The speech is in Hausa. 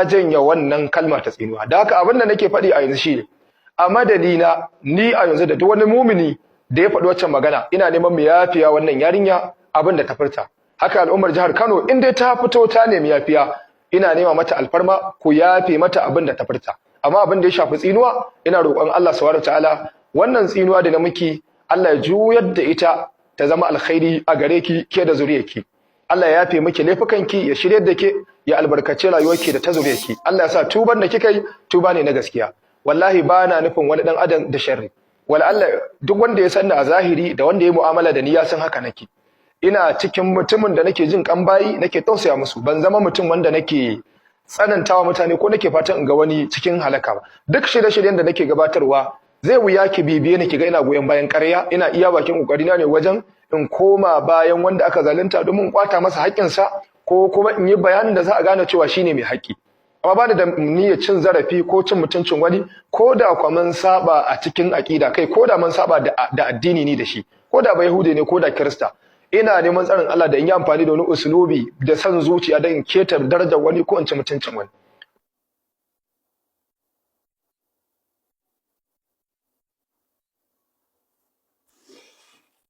Janye wannan kalma ta tsinuwa. Da haka abin da nake faɗi a yanzu shine, a madadina ni a yanzu da duk wani mumini da ya faɗi waccan magana, ina neman mu yafiya wannan yarinya abin da ta furta. Haka al'ummar jihar Kano, in dai ta fito ta nemi yafiya, ina nema mata alfarma ku yafe mata abin da ta furta. Amma abin da ya shafi tsinuwa, ina roƙon Allah subhanahu ta'ala, wannan tsinuwa da na miki, Allah ya juyar da ita ta zama alkhairi a gare ki, ke da zuriyarki. Allah ya yafe miki laifukanki, ya shiryar da ke, ya albarkace rayuwarki da ta zuriyarki. Allah ya sa tuban da kika yi tuba ne na gaskiya. Wallahi ba na nufin wani dan adam da sharri. Wala Allah, duk wanda ya san ni a zahiri da wanda ya mu'amala da ni ya san haka nake. Ina cikin mutumin da nake jin kan bayi, nake tausaya musu. Ban zama mutum wanda nake tsanantawa mutane ko nake fatan in ga wani cikin halaka ba. Duk shirye-shiryen da nake gabatarwa, zai wuya ki bibiye ni ki ga ina goyon bayan ƙarya. Ina iya bakin kokari na ne wajen in koma bayan wanda aka zalunta domin kwata masa haƙƙinsa, ko kuma in yi bayanin da za a gane cewa shine mai haƙƙi. Amma ba ni da niyyar cin zarafi ko cin mutuncin wani, ko da kwa mun saba a cikin aƙida, kai, ko da mun saba da addini ni da shi, ko da ba Yahude ne ko da Kirista. Ina neman tsarin Allah da in yi amfani da wani usulubi da san zuciya don in keta darajar wani ko in ci mutuncin wani.